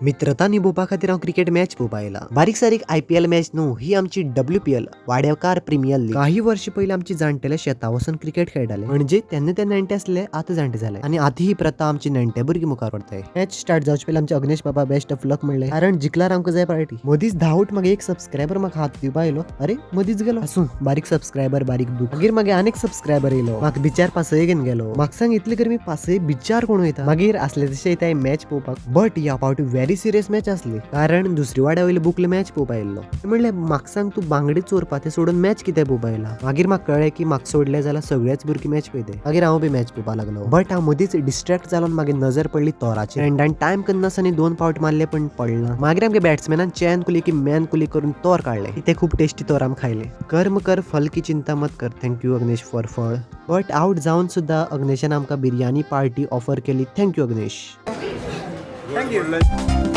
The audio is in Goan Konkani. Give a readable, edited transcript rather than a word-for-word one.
मित्रता निभोवपा खातीर हांव क्रिकेट मॅच पळोवपा आयला. बारीक सारीक आयपीएल मॅच न्हू, ही आमची डब्ल्यूपीएल, वाडेकार प्रिमियर लीग. काही वर्ष पयलीं आमची जाणटेले शेता वचून क्रिकेट खेळटाले. म्हणजे तेन्ना ते नेणटे आसले, आतां जाणटे जाले आनी आतां ही प्रथा आमची नेणटे भुरगीं मुखार व्हरताय. मॅच स्टार्ट जावचे पयलीं आमचे अग्नेश बाबा बेस्ट ऑफ लक म्हणले, कारण जिखल्यार आमकां जाय पार्टी. मदींच धांवट मागीर एक सबस्क्रायबर म्हाका हात दिवपा आयलो. अरे, मदींच गेलो. आसूं, बारीक सबस्क्रायबर बारीक दूख. मागीर मागीर आनीक सबस्क्रायबर येयलो, म्हाका बिचार पासय घेवन गेलो. म्हाका सांग, इतली गरमी पासय बिचार कोण वयता? मागीर आसले तशे येताय मॅच पळोवपाक. बट ह्या फावटी व्हेरी सिरियस मॅच आसली, कारण दुसरी वाड्या वयले बुकले मॅच पळोवपा आयिल्लो. म्हणलें, म्हाका सांग, तूं बांगडे चोरपा ते सोडून मॅच कित्याक पळोवपा आयला? मागीर म्हाका कळ्ळें की म्हाका सोडलें जाल्यार सगळेच भुरगीं मॅच पळयताय. मागीर हांव बी मॅच पळोवपा लागलो. बट हांव मदींच डिस्ट्रॅक्ट जालो आनी मागीर नजर पडली तोराचेर. फ्रेंडान टायम करनासतना दोन फावट मारले, पण पडला. मागीर आमगे बॅट्समॅनान चॅन कुली की मॅन कुली करून तोर काडले. ते खूप टेस्टी तोर आमी खायले. कर्म कर, फल की चिंता मत कर. Thank you Agnesh for फळ. बट आउट जावन सुद्दां अग्नेशान आमकां बिरयानी पार्टी ऑफर केली. Thank you, Agnesh. Thank you.